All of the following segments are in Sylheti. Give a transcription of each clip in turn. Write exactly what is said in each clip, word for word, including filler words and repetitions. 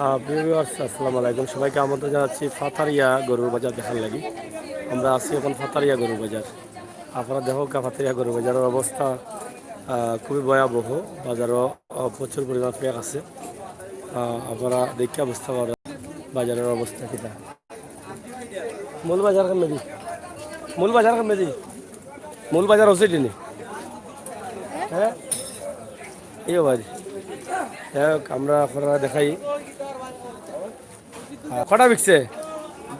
আহ, প্রিয় ভিউয়ার্স, আসসালামু আলাইকুম। সবাইকে আমন্ত্রণ জানাচ্ছি ফাতারিয়া গরুর বাজার দেখার লাগি। আমরা আছি এখন ফাতারিয়া গরুর বাজার। আপনারা দেখউক্কা ফাতারিয়া গরুর বাজারের অবস্থা, আহ, খুবই ভয়াবহ। বাজারও, আহ, প্রচুর পরিমাণ ফেক আছে। আহ, আপনারা দেখিয়া বুঝতা পাররা বাজারের অবস্থা কিতা। মূল বাজার কেমনে দি? মূল বাজার কেমনে দি? মূল বাজার অইছে নি? হ্যাঁ? এই ভাই। যাই হোক, আমরা আপনারা দেখাই। আহ, কটা বিকছে?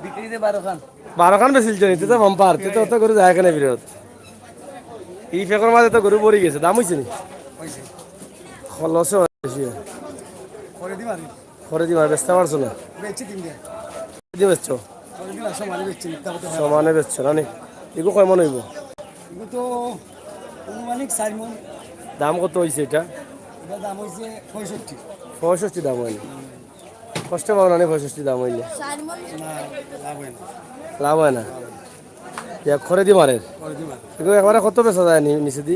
বিক্রিতে বারো খান। বারো খান বেচিলছো নি? তে তো বাম্পার, তে তো অত গরু যায় কেনে ফিরত? ই ফেকর মাঝে তো গরু ভরি গেছে, দাম অইছে নি? অইছে। খলসে অইছে। করে দিবা নি? করে দিবা, বেচতা পারছো না? বেচছি তিনটা। করে দি বেচছো? করে দিবা, সমানে বেচছি, মিথ্যা কথা হয় না। সমানে বেচছো না নি? ইগু কয় মন অইবো? ইগু তো আনুমানিক চাইর মন। দাম কত অইছে ইটা? ইটার দাম অইছে পঁয়ষট্টি। পঁয়ষট্টি দাম অইল। কষ্ট পাও না নি পঁয়ষট্টি দাম অইলে? না, লাভ অয় না। লাভ অয় না? ইয়া, করে দি মারের? করে দিবা। ইগু একবারে কত বেচা যায় নি-, নিচে দি?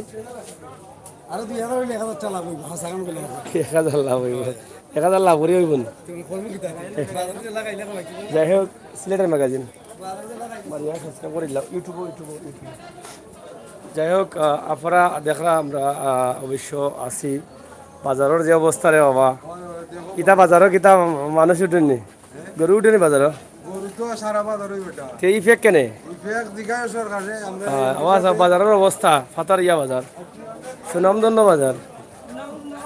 আরো দুই হাজার অইলে এক হাজার টেকা লাভ অইবো, হাছা কাম করলে। এক হাজার লাভ অইবো। এক হাজার লাভ করি অইবো নি? তুমি করবো কিতা? বাজারে লাগাইলে কমাই দিবো। যাই হোক, সিলেটের ম্যাগাজিন। বাজারে লাগাইলে। মারিয়া subscribe করিলাম। YouTube-ও, YouTube-ও, YouTube-ও। যাই হোক, আহ, আপনারা দেখরা আমরা, আহ, অবশ্য আছি। বাজারর যে অবস্থা রে বাবা। ইতা বাজারো কিতা মানুষ উঠেনি? গরু উঠেনি বাজারো? গরু তো সারা বাজারই বেটা। তে ই ফেক কেনে? ই ফেক জিগায় সরকারে, আমরা আহ, এই আওয়াজ, বাজারর অবস্থা, ফাতারিয়া বাজার। সুনামধন্য বাজার।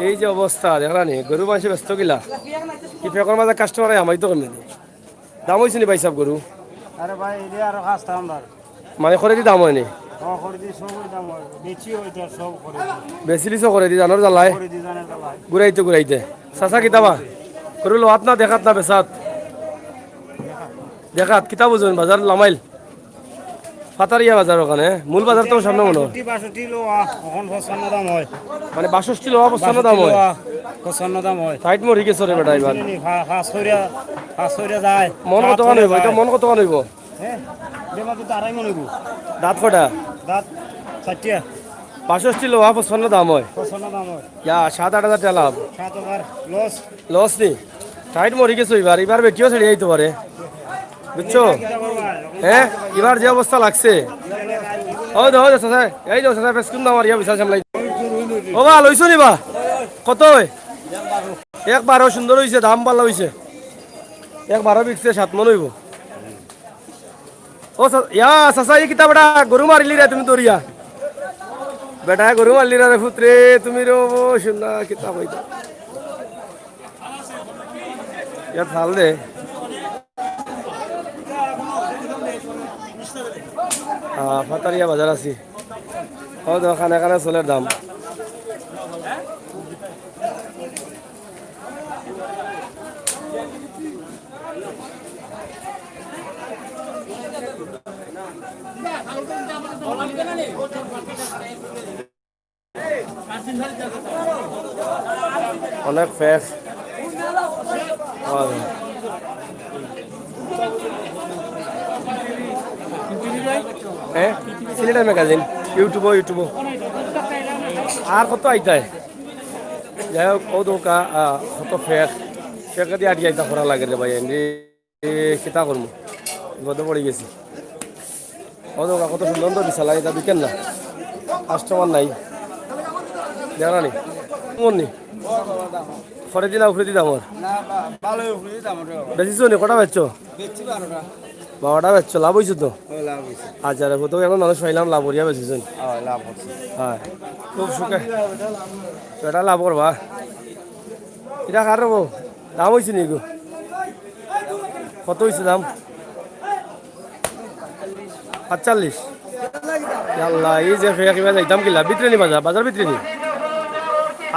এই যে অবস্থা, দেখরা নি, গরু মানষে বেচতো কিলা? ই ফেকর মাঝে customer হামাইতো কেমনে? দাম অইছে নি ভাই সাব গরু? আরে ভাই, ইটা আরো খাস্তা আমরার। মানে করে দি দাম অয়নি? হ্যাঁ, করে দি সবর দাম অয়। বেচি অয়, ইটা সব করে দি। বেচিলিছো করে দি, জানর জ্বালায়? করে দি জানর জ্বালায়। ঘুরাইতে ঘুরাইতে। চাচা কিতা বা? গরু লওয়াত না দেখাত না বেচাত? দেখাত, কিতা বুঝইন? বাজার লামাইল। ফাতারিয়া বাজার ওখানে, মূল বাজার তো সামনে মনে হয়। বাষট্টি, বাষট্টি লওয়া, অখন পঁচপান্ন দাম অয়। মানে বাষট্টি লওয়া, পঁচপান্ন দাম অয়? বাষট্টি লওয়া, পঁচপান্ন দাম অয়। টাইট মরি গেছে রে বেটা এবার। বুঝলি নি? পা-, পাঁচ ছয়টা, পাঁচ ছয়টা যায়। মন কত খান অইবো? ইটা মন কত খান অইবো? হ্যাঁ? বেটা তো আড়াই মন অইবো। দাঁত কটা? দাঁত চারটা। বাষট্টি লওয়া, পঁচপান্ন দাম অয়। পঁচপান্ন দাম অয়। ইয়া, সাত আট হাজার টেকা লাভ। সাত হাজার loss। Loss নি? টাইট মরি গেছে এবার, এবার বেটিও ছেড়ে যাইতে পারে। বুঝছো? হ্যাঁ, এবার যে অবস্থা লাগছে। ওই দেখো, দেখো, চাচা, এই দেখো, চাচা, বেশ কিন্তু আমার ইয়া বিশাল সামলাই। ও বা, লইছো নি বা? কত অয়? এক বারো, সুন্দর অইছে, দাম ভালা অইছে। এক বারো বিকছে, সাত মন অইবো। ও চা-, ইয়া, চাচা, ই কিতা বেটা, গরু মারিলি রে তুমি দরিয়া। বেটা, গরু মারিলি রে পুত্রে, তুমি রে, ও শুন না, কিতা কইতা। ইয়াত ভাল দে। আহ, ফাতারিয়া বাজার আছি। ও, দেখো, কানে কানে চলের দাম। অনেক ফেক। হ্যাঁ, সিলেটের ম্যাগাজিন, YouTube-ও, YouTube-ও। আর কত আইতায়? যাই হোক, ও দোকা, আহ, কত ফেক, ফেকে দিয়ে আটি আইতা করা লাগে রে ভাই, এমনি। এ, কিতা করমু? বিপদে পড়ি গেছি। ও দোকা কত সুন্দর সুন্দর বিশাল, এটা বিকেন না। Customer নাই। দেখরা নি? মন নি? খরে দিলা উপরে দিলা আমার। না, বা-, ভালো উপরে দিতাম ওটা। বেচিছো নি? কটা বেচছো? বেচছি বারোটা। বারোটা বেচছো, লাভ অইছে তো? ও, লাভ অইছে। আচ্ছা, রে, কত এখন মানুষ পাইলাম, লাভ করিয়া বেচিছো নি? হ্যাঁ, লাভ করছি। হ্যাঁ, খুব সুখে। এটা লাভ করবা। এটা কার হবো? দাম অইছে নি গো? কত অইছে দাম? আটচল্লিশ। ইয়াল্লা, এই যে ফেয়া কিবা যাইতাম কিলা? ভিতরে নি বাজার? বাজার ভিতরে নি?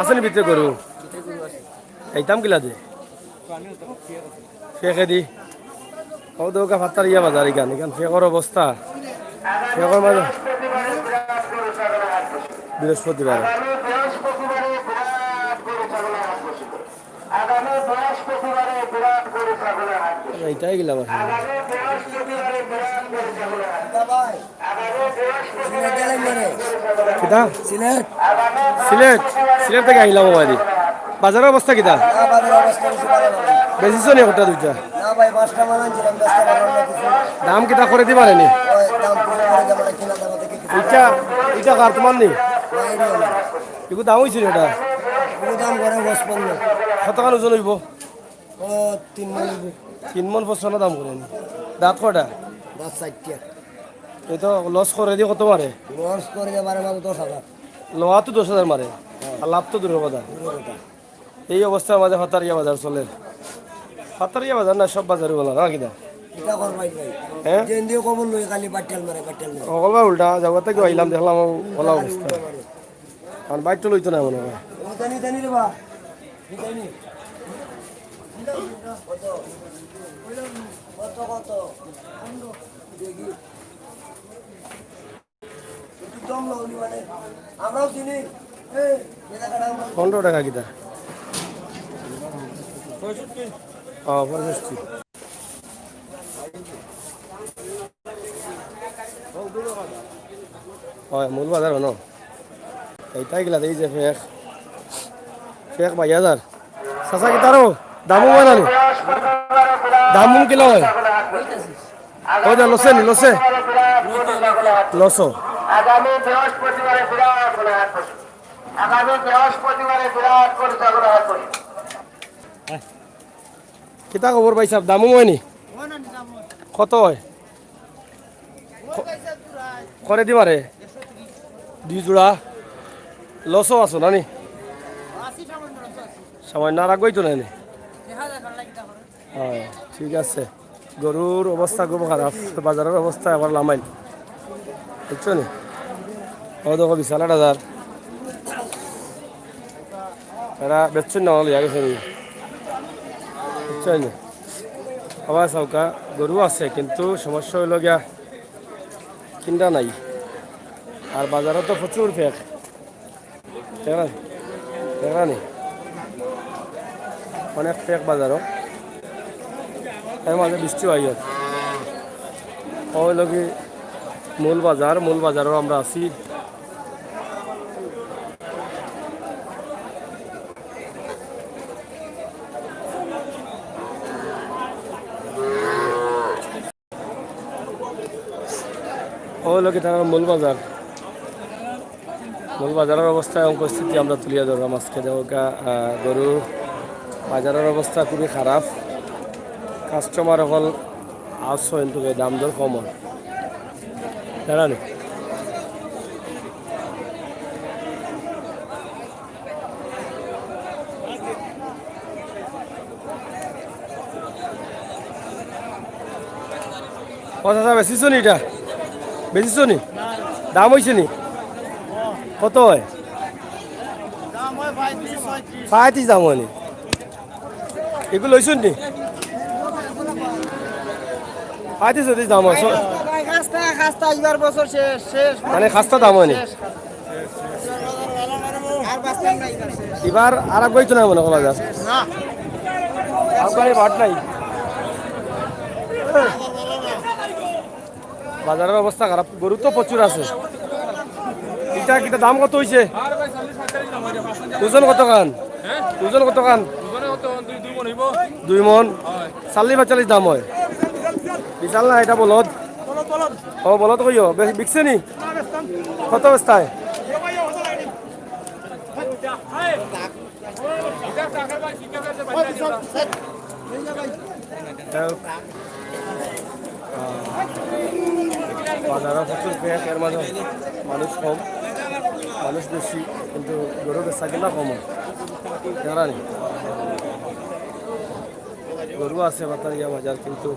আছে নি ভিতরে গরু? যাইতাম কিলা দে? ফেকে দি। ও দোকা ফাতারিয়া বাজার ইখান, ইখান ফেকর অবস্থা। ফেকর মাঝে বৃহস্পতিবার। এইটাই গেলাম আসলে। কিতা? সিলেট? সিলেট থেকে আইলাম বাড়ি। বাজারর অবস্থা কিতা? না, বাজারর অবস্থা বেশি ভালা না ভাই। বেচিছো নি একটা দুইটা? না ভাই, পাঁচটা মাল আনছিলাম, দশটা মাল অন্য কিছু। দাম কিতা করি দিবা নি? ওই দাম কম করি দেবো না, কিনা দাম থেকে কিছু। ইটা, ইটা কার, তুমার নি? না, এটা আমার। ইগু দাম অইছে নি ইটা? ইগু দাম করে পঁচপান্ন। কতখান ওজন অইবো? ও, তিন মণ অইবো। তিন মণ পঁচপান্ন দাম করে নি। দাঁত কয়টা? দাঁত চাইরটা। এ তো লস করি দি কত মারে? লস করি দি মারে মাত্র দশ হাজার। লওয়া তো দশ হাজার মারে। হ্যাঁ। আর লাভ তো দূরর কথা। দূরর কথা। এই অবস্থার মাঝে ফাতারিয়া বাজার চলের। ফাতারিয়া বাজার না, সব বাজারউ ভালা না কিতা? ইটা কর ভাই ভাই। হ্যাঁ? যেন দিয়া খবর লই খালি বাট্টাল মারে, বাট্টাল মারে। হকলবার উল্টা, যাওয়ার থাকি আইলাম, দেখলাম ও ভালা অবস্থা। উল্টা মারে। কারণ বাইর তো লইতো না মনে হয়। ও জানি, জানি রে বা। জানি। কত, কত? দেখি। একটু দম লও নি মানে। আমরাও চিনি। এ, এটা কাটা আমরা পনেরো টাকা কিতা? ও, পঁয়ষট্টি। অয়, মূল বাজার অনো। এইটাই গেলা, এই যে ফেক। ফেক বাইশ হাজার। চাচা, কিতা রে? দাম অয় না নি? দাম কিলা অয়? ও দে, লসে নি, লসে? লসো। আগামী বৃহস্পতিবারে বিরাট কোনো হাট বসে। আগামী বৃহস্পতিবারে বিরাট কোনো হাট বসে। কিতা খবর ভাই সাহেব, দাম অয় নি? কত অয়? করি দিবা রে? দুই জোড়া? লসও আছো না নি? সামান্য আর আগুয়াইতো না নি? হ্যাঁ, ঠিক আছে। গরুর অবস্থা খুব খারাপ, বাজারর অবস্থা আবার লামাইল, বুঝছো নি? ও দেখো, বিশ আট হাজার। এরা বেচছইন না, লইয়া গেছে নি? বুঝছো নি? আবার চাউক্কা গরু আছে, কিন্তু সমস্যা অইলো গিয়া কিনরা নাই। আর বাজারো তো প্রচুর ফেক। দেখরা নি? দেখরা নি? অনেক ফেক বাজারো। এর মাঝে বৃষ্টি অইয়ার। অউ অইলো কি মূল বাজার, মূল বাজারো আমরা আছি। অউ অইলো কি তারার মূল বাজার। মূল বাজারর অবস্থা এবং পরিস্থিতি আমরা তুলিয়া ধরলাম আজকে। দেখো গা, আহ, গরু বাজারর অবস্থা খুবই খারাপ। কাস্টমার অকল আছো, কিন্তু দাম দর কম অয়। জানা নি? ও চাচা, বেচিছো নি ইটা? বেচিছো নি? দাম অইছে নি? কত অয়? পঁয়ত্রিশ দাম অয় নি? ইগু লইছইন নি? পঁয়ত্রিশ দাম অয়। ভাই, খাস্তা, খাস্তা, এবার বছর শেষ, শেষ। মানে খাস্তা দাম অয় নি? শেষ। ইবার আর আগুয়াইতো না মনে করা যায়। না। আগুয়াইবার বাট নাই। বাজারর অবস্থা খারাপ, গরু তো প্রচুর আছে। ইটা কিতা দাম কত অইছে? ওজন কতখান? ওজন কতখান? দুই মণ। চাল্লিশ পাঁচচল্লিশ দাম অয়। বিশাল না, ইটা বলদ। ও, বলদ কইও, বে-, বিকছে নি? কত অবস্থায়? যাই হোক, আহ, বাজারো প্রচুর ফেক, এর মাঝে মানুষ কম, মানুষ বেশি, কিন্তু গরু বেচাকিনা কম। জানা নি? গরু আছে বাতারিয়া বাজার, কিন্তু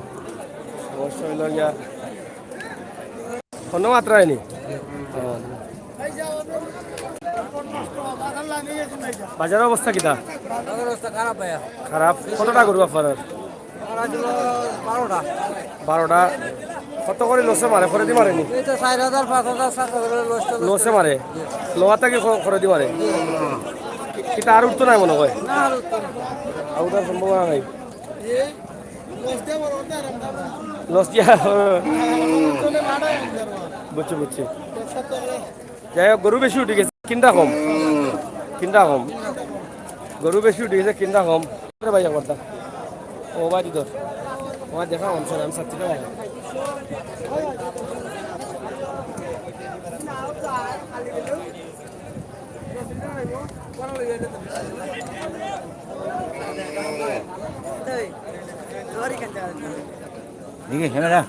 সমস্যা অইলো গিয়া অন্য মাত্রায় নি। ও। বাজারর অবস্থা কিতা? বাজারর অবস্থা খারাপ ভাইয়া। খারাপ। কতটা গরু আপনার? আমার আছিল বারোটা। বারোটা। কত করি লসে মারে? করি দি মারে নি? এই তো চার হাজার, পাঁচ হাজার, সাত হাজার লস তো লসে মারে? লওয়াটা কি ক-, করি দি মারে? কি-, কিতা আর উঠতো নাই মনে হয়? না, আর উঠতো না। আর উঠার সম্ভাবনা নাই। লস দিয়া। বুঝছি, বুঝছি। যাই হোক, গরু বেশি উঠি গেছে, কিনরা কম। কিনরা কম। গরু বেশি উঠি গেছে, কিনা কম। আরে ভাই, একবার দা। ও ভাই, দিদর। আমার দেখা অন করে, আমি সাতটি টাকা। দেখি, হ্যাঁ, দাদা।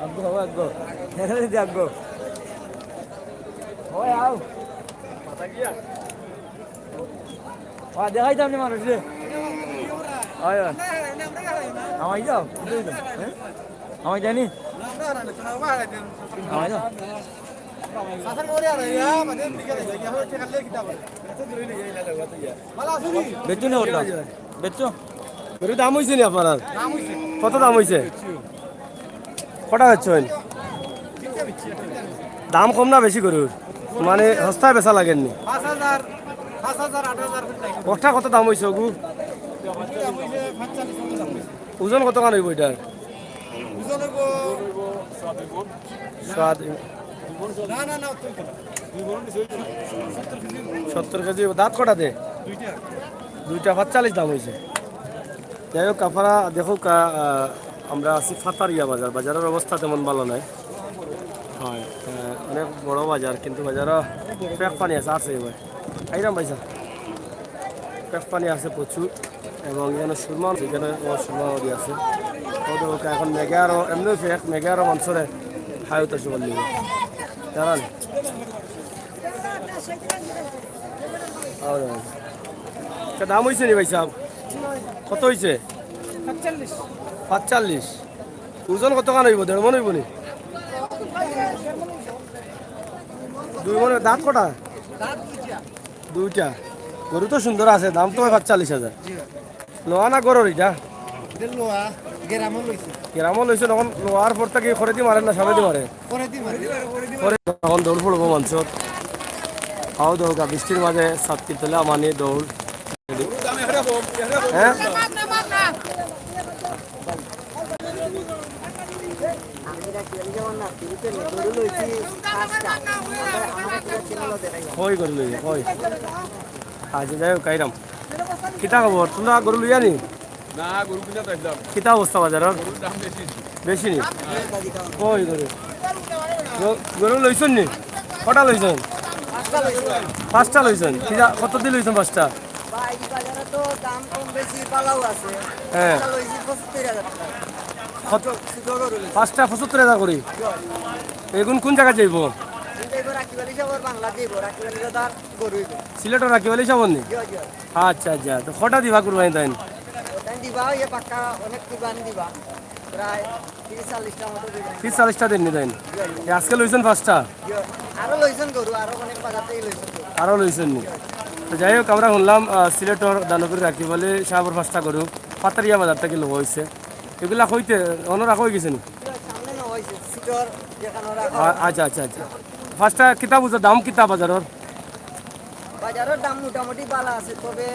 আগ্গো, আগ্গো। আগ্গো। ওই আও। ওয়া, দেখাইতাম নি মানুষরে। ওই, ওই। আমায় যাও, বুঝলি তো? হ্যাঁ? আমায় জানি? আমায় যাও। বেচছো না ওটা? বেচছো? গরুর দাম হইছে নি আপনার? কত দাম হইছে? কটা বেচছেন? দাম কম না বেশি গরুর? মানে সস্তায় বেচা লাগেননি? পাঁচ হাজার, পাঁচ হাজার, আট হাজার। ওটা কত দাম হইছে ওগু? ওজন কত খান হইব এটার? ওজন হইব সাত। না, না, না, অত হইতো না। সত্তর কেজি হইব। দাঁত কটা দে? দুইটা। দুইটা পাঁচচল্লিশ দাম হইছে। যাই হোক, আপনারা দেখুক, আহ, আমরা আছি ফাতারিয়া বাজার। বাজারের অবস্থা তেমন ভালো নাই। হয়, আহ, অনেক বড় বাজার, কিন্তু বাজারও ফেক পানি আছে, আছে এবার। আইরাম ভাই সাহেব। ফেক পানি আছে প্রচুর, এবং এখানে সুরমা, এখানে ও সুরমা নদী আছে। ও তো ওকে এখন মেঘে আরো, এমনি ফেক মেঘে আরো মনসরে হাই উঠে সবার নিয়ে। দাঁড়ান। আর, আচ্ছা, দাম হইছে নি ভাই সাহেব? কত হইছে? পাঁচচল্লিশ। পাঁচচল্লিশ। ওজন কত খান হইব? দেড় মন হইব নি? দুই মনের দাঁত কটা? দুইটা। গরু তো সুন্দর আছে, দাম তো হয় পাঁচচল্লিশ হাজার। লোয়া না গরুর এটা? এটা লোয়া, গ্রামও লইছে। গ্রামও লইছে, তখন লোয়ার পর থেকে খরেদি মারেন না, সামনেদি মারে? খরেদি মারে। খরে তখন দৌড় পড়বো মঞ্চত। আও দৌড়, বৃষ্টির মাঝে সাত কিতলে আমানি দৌড়। হ্যাঁ? কই গরু লইবে, কই? আচ্ছা, যাই হোক, কাইরাম। কিতা খবর? তোমরা গরু লইয়া নি? না, গরু কিনা চাইছিলাম। কিতা অবস্থা বাজারর? গরুর দাম বেশি। বেশি নি? কই গরু? গ-, গরু লইছন নি? কটা লইছন? পাঁচটা লইছন। কিতা, কত দি লইছন পাঁচটা? ভাই, এই বাজারে তো দাম কম বেশি ভালাউ আছে। হ্যাঁ। একটা লইছি পঁচাত্তর হাজার টাকা। কত? ছোট, ছোট গরু লইছি। পাঁচটা পঁচাত্তর হাজার করি? জি। এগুন কোন জাগাত যাইব? এই যাইব রাকিব আলী সাহেবর বাংলা যাইব, রাকিব আলী দাদার গরু অইব। সিলেটর রাকিব আলী সাহেবর নি? জি, জি। আচ্ছা, আচ্ছা। তো কটা দিবা কুরবানি তাইন? তাইন দিবা, ইয়ে পাক্কা অনেক কুরবানি দিবা। প্রায় তিরিশ চল্লিশটা মতো দিবা। তিরিশ চল্লিশটা দিন নি তাইন? জি, জি। এ আজকে লইছন পাঁচটা? জি। আরো লইছন গরু, আরো অনেক বাজার থেকে লইছন গরু। আরো লইছন নি? তো যাই হোক, আমরা শুনলাম, আহ, সিলেটর দানবীর রাকিব আলী সাহেবর পাঁচটা গরু পাতারিয়া বাজার থেকে লওয়া হইছে। এগুলা কইতে, অন্য রাখা হয়ে গেছে নি? সামনে নেওয়া হইছে, সিটর যেখানে রাখা আ-, হয়। আচ্ছা, আচ্ছা, আচ্ছা। পাঁচটা কিতা বুঝা, দাম কিতা বাজারর? বাজারর দাম মোটামুটি ভালা আছে, তবে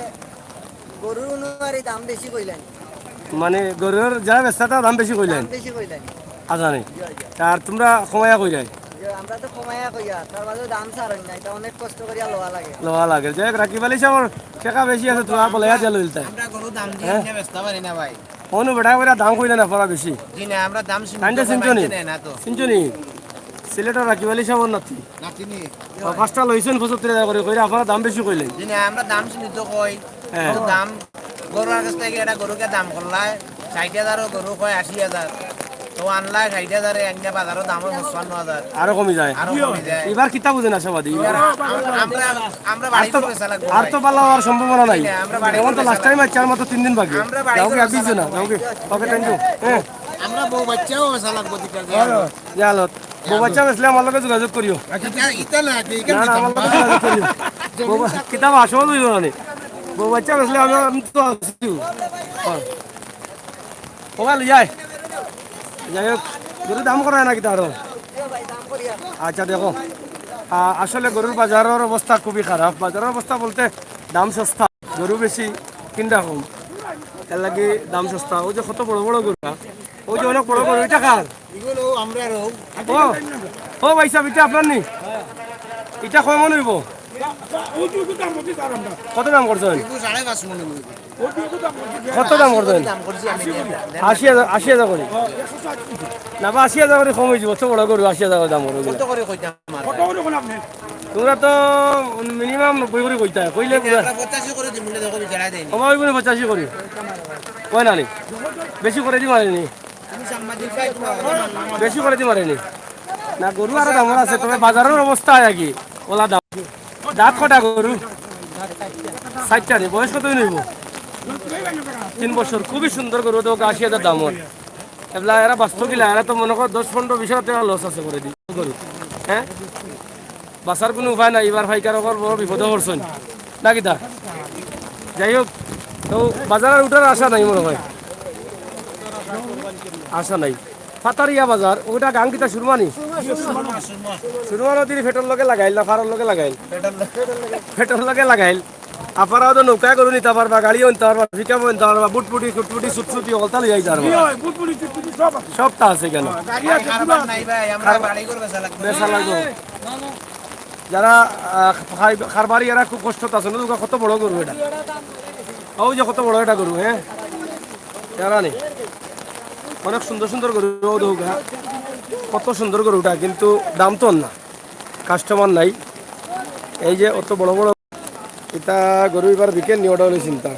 গরুর অনুসারে দাম বেশি কইলেন। মানে গরুর যা বেচতা দাম বেশি কইলেন? দাম বেশি কইলেন। আচ্ছা নি। জি, জি। আর তোমরা কমাইয়া কইলাই? জি, আমরা তো কমাইয়া কইয়া, তার বাদে দাম ছাড়েন না, এটা অনেক কষ্ট করিয়া লওয়া লাগে। লওয়া লাগে। যাই হোক, রাকিব আলী সাহেবর টেকা বেশি আছে, তোমরা বলে ইয়া দিয়া লইলতাই। আমরা গরু দাম দিয়ে হ্যাঁ? এমনি বেচতে পারি না ভাই। অনু বেটা করে দাম কইলে না, পড়া বেশি। জি না, আমরা দাম সীমিত তাইন যে করি চিনছো নি? মানতে নেয় না তো। চিনছো নি? সিলেটর রাকিব আলী সাহেবর নাতি। নাতি নি? ও, পাঁচটা লইছেন পঁচাত্তর হাজার করে, কইরা আপনারা দাম বেশি কইলেন। জি না, আমরা দাম সীমিত কই। হ্যাঁ। তো দাম গরুর কাছ থেকে এটা গরুকে দাম করলায় ষাট হাজারও গরু কয় আশি হাজার। তো আনলায় ষাট হাজারে, আনিয়া বাজারও দাম হয় পঁচপান্ন হাজার। আরো কমি যায়। আরো কমি যায়। এবার কিতা বুঝেন আশাবাদী? এবার আম-, আমরা, আমরা বাড়ি আর তো, করে বেচা লাগবো আর ভাই। তো পাল্লা হওয়ার সম্ভাবনা নাই। জি না, আমরা বাড়ি এখন তো করে লাস্ট বেচা টাইম আছে, আর মাত্র তিন দিন বাকি। আমরা বাড়ি যাও করে কি আর বেচা দিচ্ছ না? লাগবো যাও কি? ভাই। ওকে, থ্যাংক ইউ। হ্যাঁ। আমরা বউ বাচ্চাও বেচা লাগবো, ঠিক আছে? হ্যাঁ, হ্যাঁ। ইয়া লো। বউ বাচ্চা বেচলে আমার লগে যোগাযোগ করিও। ইটা, ইটা না, ইটা না, ইটা আমার লগে যোগাযোগ করিও। বউ বা-, কিতাব আসল হইল না নি। বউ বাচ্চা বেচলে আমি, আমি তো আছি। হ্যাঁ। ও ভাই, লই আয়। যাই হোক, গরু দাম করা না কিতা আরো? আচ্ছা, দেখো, আ-, আসলে গরুর বাজারর অবস্থা খুবই খারাপ। বাজারর অবস্থা বলতে দাম সস্তা, গরু বেশি, কিনা কম, এর লাগি দাম সস্তা। ওই যে কত বড় বড় গরু, ওই যে অনেক বড় গরু, ইটা কার? ও, ও ভাই সাহেব, ইটা আপনার নি? ইটা কয় মন অইবো? কত দাম করছইন? সাড়ে পাঁচ মন অইবো। কত দাম করছইন? দাম করছি আমি। আশি হাজার, আশি হাজার করি। না বা, আশি হাজার করি কম অইযিবো, অত বড় গরু আশি হাজার করি দাম করো। কত করি কইতাম আর? তোমরা তো মিনিমাম নব্বই করি কইতায়, কইলে আমরা পঁচাশি করি দিমু, দেখো বিচারা দেয়নি। কমাই করি পঁচাশি করি। কয় না নি? বেশি করি দি পারেনি। বেশি করি দি পারেনি। না, গরু আরো দাম আছে, তবে বাজারর অবস্থা আর কি, ওলা দাম। দাঁত কটা গরু? চাইরটা নি। বয়স কত দিন অইবো? তিন বছর। খুবই সুন্দর গরু, তো আশি হাজার দাম অর। এবলা এরা বাঁচতো কিলা, এরা তো মনে কর দশ, পনেরো, বিশ হাজার টেকা লস আছে করি দি গরু। হ্যাঁ, বাঁচার কুনু উপায় নাই। ইবার পাইকার অকল বড় বিপদো পড়ছইন না কিতা? যাই হোক, তো বাজারো উঠার আশা নাই মনে অয়, আশা নাই। ফাতারিয়া বাজার, ওটা গাং কিতা সুরমা নি? সুরমা নদীর ফেটর লগে লাগাইল না ফারর লগে লাগাইল? ফেটর লগে লাগাইল। আপারাও তো নৌকায় গরু নিতা পারবা, গাড়িও নিতা পারবা, পিকআপও নিতা পারবা, বুটবুটি, চুটবুটি, সুটসুটি, অকলতা লইয়া যাইতা পারবা। সবতা আছে কেনে? গাড়ি আছে, পুরা আছে। নাই ভাই, আমরা বাড়ি করবে চালাক। বেচা লাগবো। যারা, আহ, খাই-, খারবারি এরা খুব কষ্টত আছে, নতুবা কত বড় গরু এটা। ওই যে কত বড় এটা গরু, হ্যাঁ? এরা নি। অনেক সুন্দর সুন্দর গরু, ও দেখো, কত সুন্দর গরুটা, কিন্তু দাম তো না, কাস্টমার নাই। এই যে অত বড় বড় ইতা গরু ইবার বিকের নি, ওটা অইলো চিন্তা।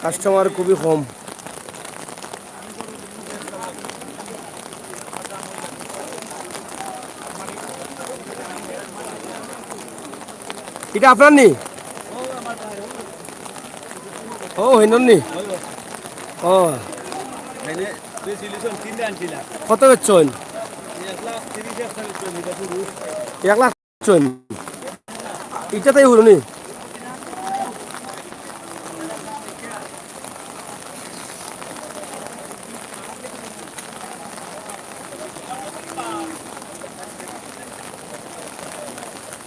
কাস্টমার খুবই কম। ইটা আপনার নি? ও, হিনন নি? ও। কত বেচছইন? এক লাখ। চইন। ইটা তাই হুরুনি।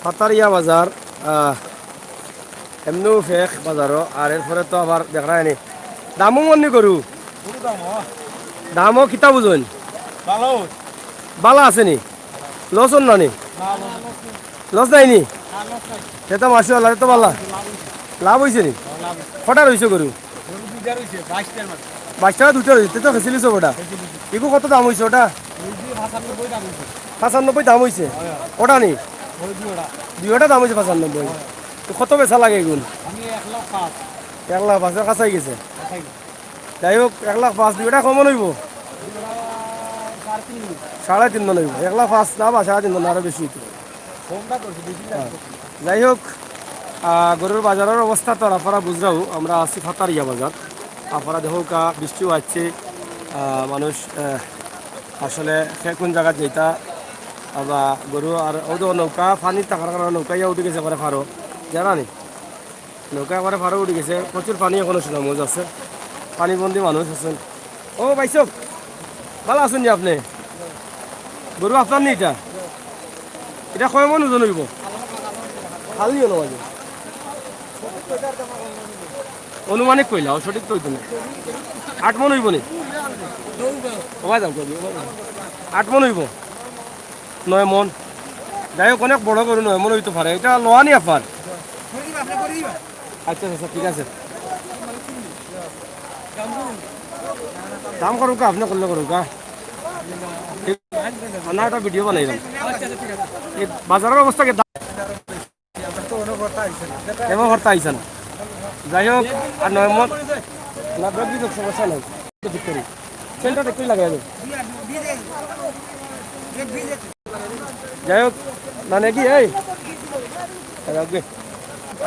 ফাতারিয়া বাজার, আহ, এমনেও ফেক বাজারও, আর এরপরে তো আবার দেখরায়নি দামও মন্নি গরু। দামও কিতা বুঝইন? ভালা আছে নি? লস অর না নি? লস নাই নি? তে তো মাশাআল্লাহ, তে তো ভালা। লাভ অইছে নি? কটা রইছে গরু? বাইশটা, দুইটা রইছে, তে তো বেচিলিছো ওটা। ইগু কত দাম অইছে ওটা? পাঁচানব্বই দাম অইছে। ওটা নি? দুইওটা দাম অইছে পাঁচানব্বই। তো কত বেচা লাগে এগুন? এক লাখ পাঁচ, কাছাই গেছে। যাই হোক, এক লাখ পাঁচ, দুইটা কম অইবো? সাড়ে তিন মন অইবো। এক লাখ পাঁচ না বা সাড়ে তিন মন, আরো বেশি অইতো। হ্যাঁ। যাই হোক, আহ, গরুর বাজারর অবস্থা তো আপনারা বুঝরাউ, আমরা আছি ফাতারিয়া বাজার। আপনারা দেখউক্কা, বৃষ্টিও আইছে, আহ, মানুষ, আহ, আসলে কে কুন জাগাত যাইতা, আবার গরু আর ও তো নৌকা, পানি থাকার কারণে নৌকা ইয়া উঠি গেছে, করে ফারো, জানা নি? নৌকা একবারে ফারো উঠি গেছে, প্রচুর পানি এখনো সুনামগঞ্জ আছে, পানিবন্দী মানুষ আছইন। ও ভাইসাব, ভালা আছইন নি আপনে? গরু আপনার নি ইটা? ইটা কয় মন ওজন অইবো? খালি হলো ভাই। অনুমানিক কইলা, ও সঠিক তো অইতো না। আট মন অইবো নি? ও ভাই যাও, কই দিও, ভাই যাও। আট মন অইবো? নয় মন। যাই হোক, অনেক বড় গরু, নয় মন অইতো পারে। ইটা লওয়া নি আপনার? আচ্ছা, আচ্ছা, ঠিক আছে। দাম করউক্কা, আপনে করলে করউক্কা। না, এটা ভিডিও বানাইলাম। এই বাজারর অবস্থা কি? এবার হরতা আইছে না। যাই হোক, আর নয় মন, না, ব্রেক দিতে সমস্যা নাই। ঠিক করি। সেন্টার একটু লাগাই দেব। যাই হোক, মানে কি, এই, এই, রাখবে।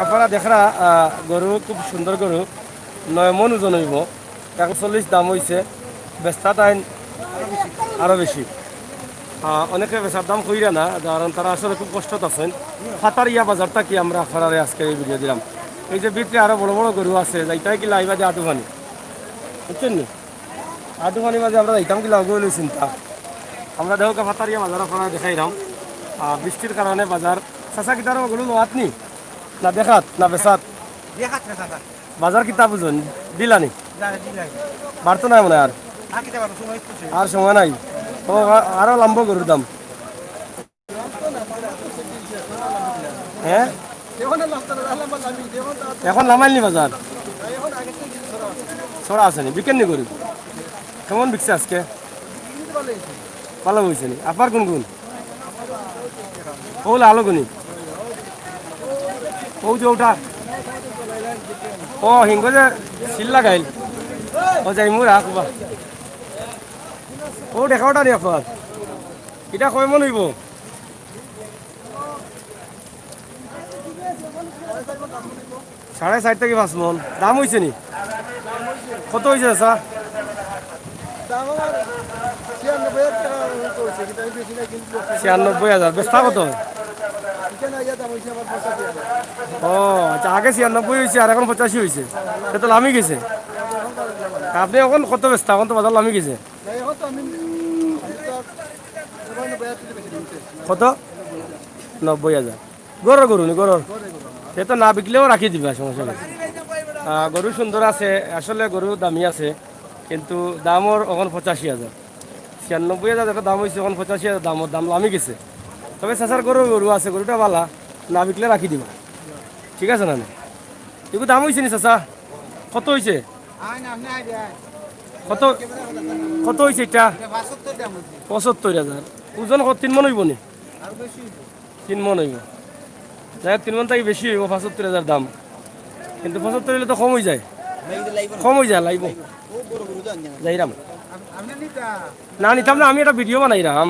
আপনারা দেখরা, আহ, গরু খুব সুন্দর গরু, নয় মন ওজন অইবো। একশো চল্লিশ দাম অইছে, বেচতা তাইন আরো বেশি। আহ, অনেকে বেচার দাম কইরা না, কারণ তারা আসলে খুব কষ্টত আছইন। ফাতারিয়া বাজার থাকি আমরা আপনারারে আজকে এই ভিডিও দিলাম। এই যে ভিতরে আরো বড় বড় গরু আছে, যাইতায় কিলা ইবাদি আটুফানি, বুঝছইন নি? আটুফানি মাঝে আমরা যাইতাম কিলা, ওগুলো চিন্তা। আমরা দেউকা পাথারিয়া বাজার আপনারারে দেখাইরাম। আহ, বৃষ্টির কারণে বাজার, চাচা, কিতা অগুলো লওয়াত নি? না দেখাত, না বেচাত? দেখাত না, চাচা। বাজার কিতা বুঝইন? দিলানি? না, দিলানি। বাড়তো নায় মনে অয় আর? আর কিতা বাড়তো? সময় তো শেষ। আর সময় নাই। ও, আ-, আরো লামবো গরুর দাম। হ্যাঁ? এখন লামাইল নি বাজার? চড়া আছে নি? বিকেন নি গরু? কেমন বিকছে আজকে? ভালা অইছে নি? আবার কোন কোন? ও লালো গুনি। ও যে ওটা। ও হিঙ্গো যে সিল লাগাইল। ও যাইমু রাখবা। ও দেখা ওটা নি আপনার। ইটা কয় মন অইবো? সাড়ে চাইর থাকি পাঁচ মন। দাম অইছে নি? কত অইছে, চাচা? দাম আমার ছিয়ানব্বই হাজার টাকা মতো অইছে, কিন্তু আমি বেশি না, কিন্তু ছিয়ানব্বই হাজার। বেচতা কত? এখানে আইয়া দাম অইছে আমার পঁচাশি হাজার। ও, আচ্ছা, আগে ছিয়ানব্বই অইছে আর এখন পঁচাশি অইছে। সে তো লামি গেছে। আপনি এখন কত বেচতা? এখন তো বাজার লামি গেছে। না, এখন তো আমি, আমি তো আর নব্বই হাজার টাকা বেশি দিতে। কত? নব্বই হাজার। গরুর গরু নি, গরুর। এ তো না বিকলেও রাখি দিবা, সমস্যা নাই। আহ, গরু সুন্দর আছে, আসলে গরু দামি আছে, কিন্তু দামর অখন পঁচাশি হাজার। ছিয়ানব্বই হাজার যেটা দাম অইছে, অখন পঁচাশি হাজার দামর দাম লামি গেছে। তবে চাচার গরুর গরু আছে, গরুটা ভালা, না বিকলে রাখি দিবা, ঠিক আছে না? নি? এগু দাম অইছে নি চাচা? কত অইছে? কত, কত অইছে ইটা? পঁচাত্তর হাজার। ওজন কত, তিন মন অইবো নি? তিন মন অইবো। যাই হোক, তিন মন থাকি বেশি অইবো, পঁচাত্তর হাজার দাম। কিন্তু পঁচাত্তর অইলে তো কম অইযায়। কম অইযায়, লাইবো। যাইরাম। না, নিতাম না, আমি একটা ভিডিও বানাইরাম।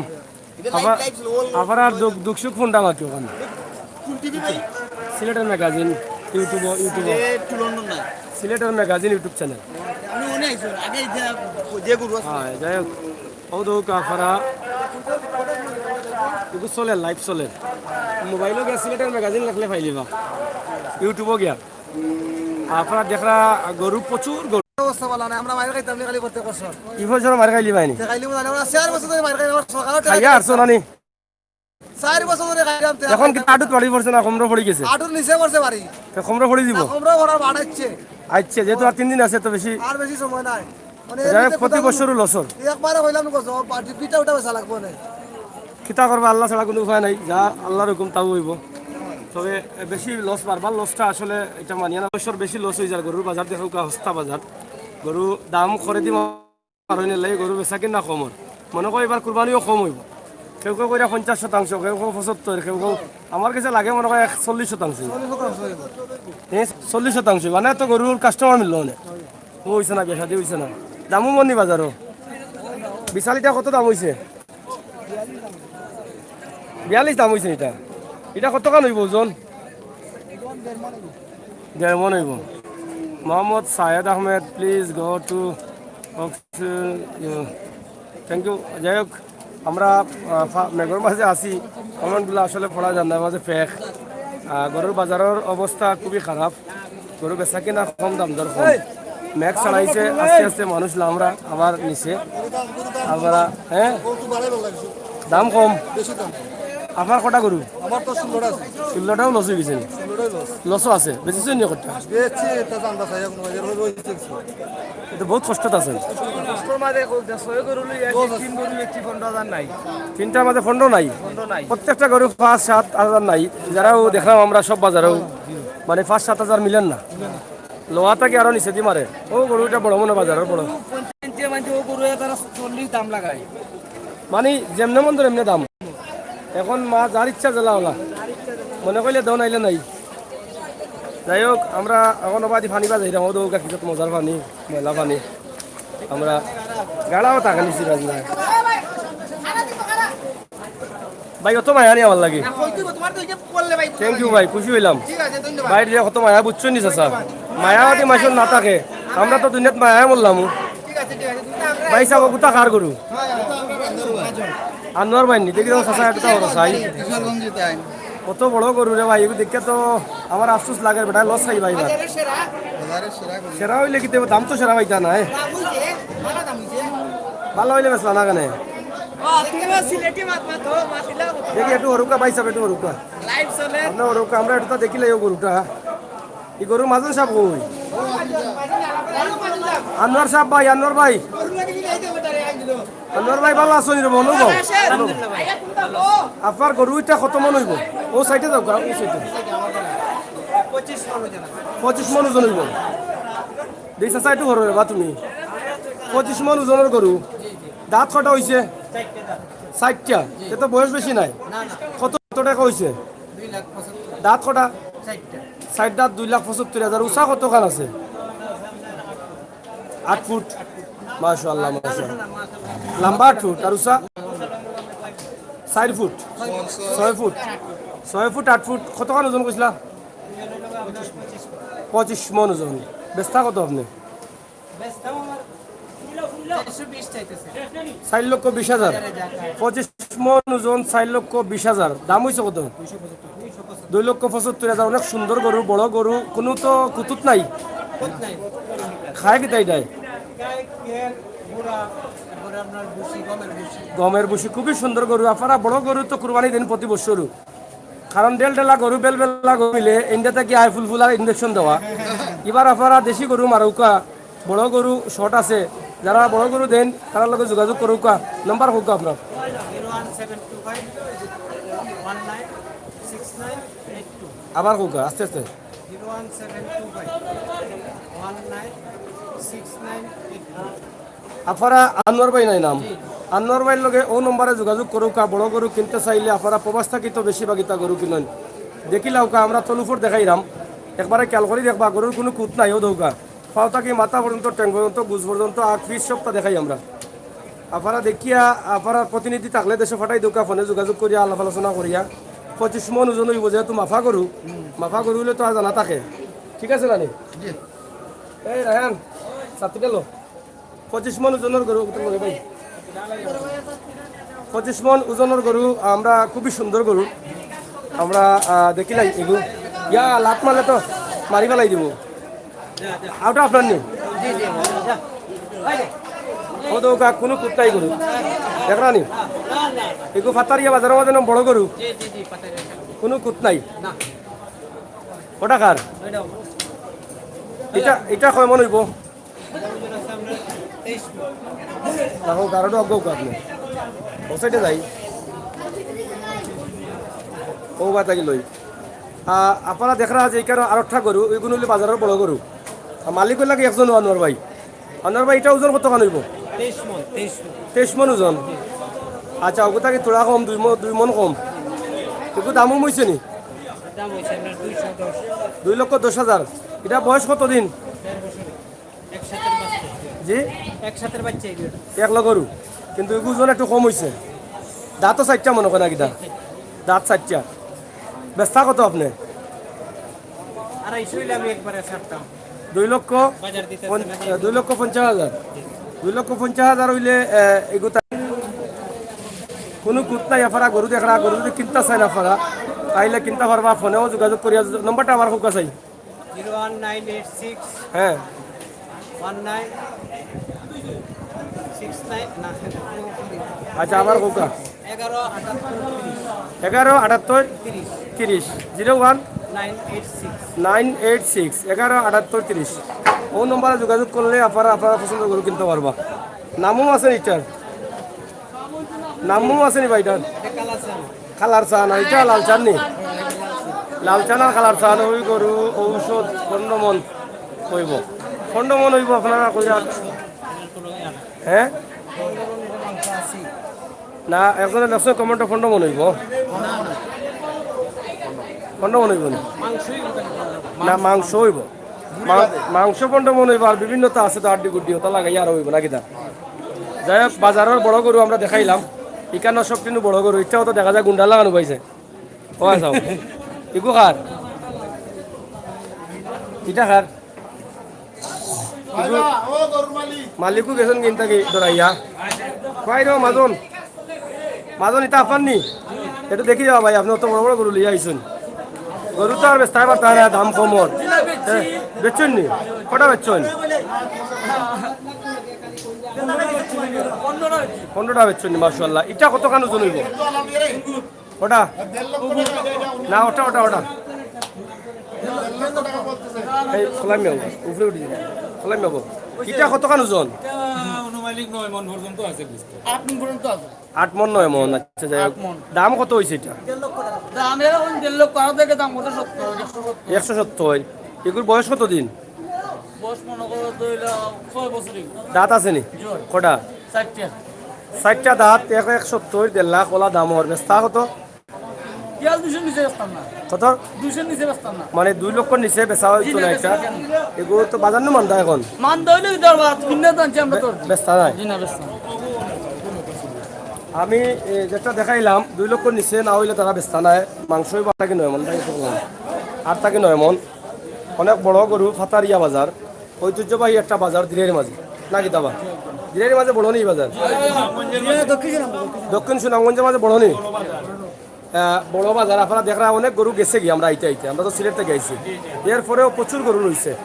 আবার, আবার আর দুখ, দুখ সুখ ফোনটা আমাকে ওখানে। সিলেটের ম্যাগাজিন, YouTube, YouTube। সিলেটের ম্যাগাজিন YouTube চ্যানেল। হ্যাঁ, যাই হোক। ও দৌকা আফারা, এগু চলের, লাইভ চলের। মোবাইলো গিয়া সিলেটের ম্যাগাজিন লেখলে পাইলিবা। YouTube-ও গিয়া। আফারা দেখরা গরু, প্রচুর গরু। অবস্থা ভালা নায়, আমরা মাইর খাইতাম নি খালি প্রত্যেক বছর। ই বছর মাইর খাইলিবায় নি? খাইলিমু জানি, আমরা চাইর বছর ধরি মাইর খাই, আমরা সকালে খাইয়া আরছো না নি? চাইর বছর ধরি খাইলাম, তে অখন কিতা আটুত বাড়ি পড়ছে না কমরো পড়ি গেছে? আটুর নিচে পড়ছে বাড়ি। তে কমরো পড়ি দিবো? না, কমরো পড়ার বাড়াইছে। আইচ্ছা, যেহেতু আর তিন দিন আছে তো বেশি। আর বেশি সময় নাই। মানে যাই হোক, এমনিতে প্রতি বছরও লসর। একবারে কইলাম গো, সব বাড়ি পিঠা উঠা বেচা লাগবো না। কিতা করবা, আল্লাহ ছাড়া কুনু উপায় নাই, যা আল্লাহর হুকুম তাও অইবো। তবে বেশি লস, বারবার লসটা আসলে ইটা মানিয়া না। বছর বেশি লস অইযার, গরুর বাজার দেখউক্কা হস্তা বাজার, গরু দাম করে দিবা। কারণ এর লাগি গরু বেচা কিনা কমর। মনো কয় এবার কুরবানিও কম অইবো। কেউ কেউ কইরা পঞ্চাশ শতাংশ, কেউ কেউ পঁচাত্তর, কেউ কেউ, আমার গেছে লাগে মনো কয় এক চল্লিশ শতাংশ। হ্যাঁ, চল্লিশ শতাংশ। মানে তো গরুর কাস্টমার মিললো অনে। ও অইছে না, বেচা দি অইছে না। দামও মনি বাজারো। বিশাল ইটা কত দাম অইছে? বিয়াল্লিশ দাম অইছে ইটা। ইটা কতখান অইবো ওজন? দেড় মন অইবো। মোহাম্মদ সায়েদ Ahmed, please go to office, thank you। যাই হোক, আমরা, আহ, ফা-, মেঘর মাঝে আছি, comment গুলা আসলে পড়া যায় না, মাঝে ফেক। আহ, গরুর বাজারর অবস্থা খুবই খারাপ, গরু বেচা কিনা কম, দাম দর কম। মেঘ ছাড়াইছে, আস্তে আস্তে মানুষ লামরা আবার নিচে। আমরা, হ্যাঁ? দাম কম। বেশি দাম। আপনার কটা গরু? আমার তো ষোলোটা আছে। ষোলোটাও লস অই গেছে নি? ষোলোটাই লস। লসও আছে, বেচছইন নি কটা? বেচছি, এটা জানবা চাই এখন, বাজার হয়ে রয়েছে কিছু। এটা বহুত কষ্টত আছেন। কষ্টর মাঝে কো-, ছয় গরু লই আইছি, তিন গরু বেচছি, পনেরো হাজার নাই। তিনটার মাঝে পনেরো নাই? পনেরো নাই। প্রত্যেকটা গরু পাঁচ সাত হাজার নাই? যারাও দেখলাম আমরা সব বাজারেও, মানে পাঁচ সাত হাজার মিলের না। লওয়া থাকি আরো নিচেদি মারে। ও গরু ইটা বড় মনো বাজারর বড়। পঞ্চাশ ইঞ্চি মানছে, ও গরু তারা চল্লিশ দাম লাগায়। মানে যেমনে মন ধরে এমনে দাম। এখন মা যার ইচ্ছা জেলা ওলা। মনে কইলে দন আইলে নাই। যাই হোক, আমরা এখন অবাদি পানি বাজাইরাম, ও দৌকা কিতা মজার পানি, ময়লা পানি। আমরা গাড়াও টাকা নিছি বাজি ভাই। ভাই, অত মায়া নি আমার লাগি। না, কইতে হইব, তোমার তো এই যে বললে ভাই, thank you ভাই, খুশি অইলাম। ঠিক আছে, ধন্যবাদ। ভাই, যে কত মায়া, বুঝছো নি চাচা? মায়া যদি মানুষর না থাকে, আমরা তো দুনিয়াত মায়ায় মরলাম। ঠিক আছে, ঠিক আছে, তুমি তো আমরা ভাই সাহেব, গুতা কার গরু? হ্যাঁ, হ্যাঁ, হ্যাঁ। আনোয়ার ভাই নি, দেখি তো চাচা, একটা কথা চাই। কিশোরগঞ্জ তাই। কত বড় গরু রে ভাই, এগু দেখে তো আমার আফসোস লাগে, বেটা, লস খাই ভাই এবার। বাজারের সেরা। বাজারের সেরা গরু। সেরা অইলে কিতা, দাম তো সেরা পাইতা না, হ্যাঁ? দাম অইছে, ভালা দাম অইছে। ভালা অইলে বেচলা না কেনে? বাহ, তুমিও সিলেটি মাত মাতো, মাতিলা মতো। দেখি একটু হরুকা ভাই সাহেব, একটু হরুকা। লাইভ চলে। আমরা হরুকা, আমরা একটু দেখিলাই ও গরুটা। এই গরুর মাজন সাহেব কই? আনোয়ার সাহেব ভাই, আনোয়ার ভাই। আনোয়ার ভাই ভালা আছইন রে, অনুভব? আপনার গরু ইটা কত মন অইবো? ও সাইডে যাউক্কা, ও সাইডে। পঁচিশ মন ওজন অইবো। দেখি চাচা, একটু হরো রে বা তুমি। পঁচিশ মন ওজনর গরু। দাঁত কয়টা অইছে? চাইরটা। এ তো বয়স বেশি নাই। কত, কত টেকা অইছে? দাঁত কয়টা? চাইর দাঁত, দুই লাখ পঁচাত্তর হাজার। উচা কতখান আছে? আট ফুট। মাশাআল্লাহ, মাশাআল্লাহ। লম্বা আট ফুট, আর উচা? চাইর ফুট, ছয় ফুট, ছয় ফুট, আট ফুট। কতখান ওজন কইছিলা? পঁচিশ মন ওজন। বেচতা কত আপনে? চাইর লক্ষ বিশ হাজার। পঁচিশ মন ওজন, চাইর লক্ষ বিশ হাজার। দাম অইছে কত? দুই লক্ষ পঁচাত্তর হাজার। অনেক সুন্দর গরু, বড় গরু, কুনু তো কুতুত নাই। খায় কিতা ইটায়? গমের ভুসি, খুবই সুন্দর গরু। আফারা বড় গরু তো কুরবানি দেইন প্রতি বছরও। কারণ ডেলডেলা গরু, বেলবেলা গরু মিলে ইন্ডিয়া থাকি আয় ফুলফুলার ইনজেকশন দেওয়া। ইবার আফারা দেশি গরু মারউক্কা, বড় গরু শর্ট আছে। যারা বড় গরু দেইন, তারার লগে যোগাযোগ করউক্কা। নাম্বার কউক্কা আপনার। Zero one seven two five one nine six nine eight two. আবার কউক্কা, আস্তে আস্তে। Zero one seven two five one nine six nine eight two. আফারা আনোয়ার ভাই নায় নাম? জি। আনোয়ার ভাইর লগে অউ নম্বরে যোগাযোগ করউক্কা। বড় গরু কিনতে চাইলে আফারা প্রবাস থাকি তো বেশিরভাগই তা গরু কিনইন। দেখিলাউক্কা, আমরা তলুফর দেখাইরাম, একবারে খেয়াল করি দেখবা, গরুর কুনু কুত নাই। অউ দেউক্কা, পাও থাকি মাথা পর্যন্ত, ঠ্যাং পর্যন্ত, গুজ পর্যন্ত, আগ পিছ সবতা দেখাই আমরা। আফারা দেখিয়া আফারার প্রতিনিধি থাকলে দেশো ফাটাই দেউক্কা, ফোনে যোগাযোগ করিয়া আলাপ আলোচনা করিয়া। পঁচিশ মন ওজন অইবো, যেহেতু মাফা গরু, মাফা গরু অইলে তো আর জানা থাকে, ঠিক আছে নানি? জি। এই রায়হান, ছাতিটা লো। পঁচিশ মন ওজনর গরু, কোথায় গরু ভাই? পঁচিশ মন ওজনর গরু, আমরা খুবই সুন্দর গরু। আমরা, আহ, দেখিলাই এগু। ইয়া, লাত মারলে তো মারি ফালাই দিবো। ওটা আপনার নি? অউ দেউক্কা, কুনু কুত নাই গরু। দেখরা নি? এগু ফাতারিয়া বাজারর মাঝে বড় গরু। কুনু কুত নাই। ওটা কার? ইটা, ইটা কয় মন অইবো? দেখো, গারোটা অজ্ঞ আপনি। ও সাইডে যাই। ও বা তাকে লই। আ, আফারা দেখরা যে ইকানো আরোটা গরু, ইগুন অইলে বাজারর বড় গরু। আর মালিক অইলা কি একজন আনোয়ার ভাই। আনোয়ার ভাই, ইটা ওজন কতখান অইবো? তেইশ মন, তেইশ মন। তেইশ মন ওজন। আচ্ছা, অগু থাকি থুড়া কম, দুই মন, দুই মন কম। ইগু দামও অইছে নি? দাম অইছে আপনার দুইশো দশ। দুই লক্ষ দশ হাজার। ইটা বয়স কত দিন? এক সাথের বাচ্চা। জি? এক সাথের বাচ্চা এগুলো। এক লগে গরু। কিন্তু এগু ওজন একটু কম অইছে। দাঁতও চাইরটা মনে অয় না কিতা? দাঁত চাইরটা। বেচতা কত আপনে? আড়াইশো অইলে আমি একবারে ছাড়তাম। দুই লক্ষ বাজার দিতে পঞ্চ-, আছে না? দুই লক্ষ পঞ্চাশ হাজার। দুই লক্ষ পঞ্চাশ হাজার অইলে, এ, এগু তা-, কুনু কুত নাই, আফারা গরু দেখরা, গরু যদি কিনতা চাইন আফারা, তাইলে কিনতা পারবা, ফোনেও যোগাযোগ করিয়া, নম্বরটা আমার খুব কাছে। Zero one nine eight six. হ্যাঁ। ওয়ান নাইন সিক্স নাইন, না। আচ্ছা, আবার কউক্কা। এগারো আটাত্তর তিরিশ। এগারো আটাত্তর তিরিশ। তিরিশ। Zero one nine eight six. Nine eight six, এগারো আটাত্তর তিরিশ। অউ নম্বরে যোগাযোগ করলে আফারা, আফারা পছন্দ গরু কিনতা পারবা। নামও আছে ইটার। নামও আছে নি ভাই ইটার? কালার চান, ইটা লাল চান নি? লাল চান আর কালার চান, অউ গরু ঔষধ পনেরো মন অইবো। পনেরো মন অইবো আপনারা কইরা? হ্যাঁ? না, একজনে লেখছে কমেন্টে পনেরো মন অইবো। পনেরো মন অইবো না? না, মাংস অইবো। মা-, মাংস পনেরো মন অইবো, আর বিভিন্ন তো আছে তো, আড্ডি গুড্ডি, ওটা লাগাই আরো অইবো না কিতা? যাই হোক, বাজারর বড় গরু আমরা দেখাইলাম, ইকানো সব কিন্তু বড় গরু, ইটাও তো দেখা যায় গুন্ডা লাগানো পাইছে। ও আচ্ছা, ইগু কার? ইটা কার? ইগু মালিকও গেছইন কিনতা কি ডরাইয়া। কই রে মাজন? মাজন, ইটা আফার নি? একটু দেখি যাও ভাই, আপনে অত বড় বড় গরু লইয়া আইছইন। গরু তো আর বেচতায় পারতা না, দাম কম অর। হ্যাঁ, বেচছইন নি? কটা বেচছইন? পনেরোটা বেচছইন নি, মাশাআল্লাহ। ইটা কতখান ওজন অইবো? ওটা? না, ওটা, ওটা, ওটা। এই খোলাই মেও, উপরে উঠি যাবে। খোলাই মেবো। ইটা কতখান ওজন? এটা আনুমানিক নয় মণ পর্যন্ত আছে গোস্ত। আট মণ পর্যন্ত আছে। আট মণ, নয় মণ, আচ্ছা, যাই হোক। আট মণ। দাম কত অইছে ইটা? দাম এখন দেড় লক্ষ, আর দেখে দাম কত? সত্তর, একশো সত্তর। একশো সত্তর। এগুর বয়স কত দিন? বয়স মনে করো তো হইলো ছয় বছরই। দাঁত আছে নি? জি। কটা? চারটা। চারটা দাঁত, এক এক সত্তর, দেড় লাখ ওলা দাম ওর। বেচতা কত? ইয়াল দুইশোর নিচে বেচতাম না। কত? দুইশোর নিচে বেচতাম না। মানে দুই লক্ষর নিচে বেচা জি অইতো না, না এটা। বেচতাম না। এগুলো তো বাজার নু মান্দা এখন। মান্দা হইলে কি দরবার? কিনে তো আনছি আমরা তো। বেচতা নাই? জি না, বেচতাম না। আমি, এ, যেটা দেখাইলাম, দুই লক্ষর নিচে না হইলে তারা বেচতা নাই। মাংসই বা আট থাকি নয় মণ, তাই তো বললাম। আট থাকি নয় মণ। অনেক বড় গরু, ফাতারিয়া বাজার। ঐতিহ্যবাহী একটা বাজার দিরাইর মাঝে। না কিতা বা? দিরাইর মাঝে বড় নি বাজার? দক্ষিণ সুনামগঞ্জের মাঝে বড় নি? আহ, বড় বাজার, আপনারা দেখরা অনেক গরু গেছে গি আমরা আইতে আইতে। আমরা তো সিলেট থাকি আইছি। এরপরেও প্রচুর গরু রইছে।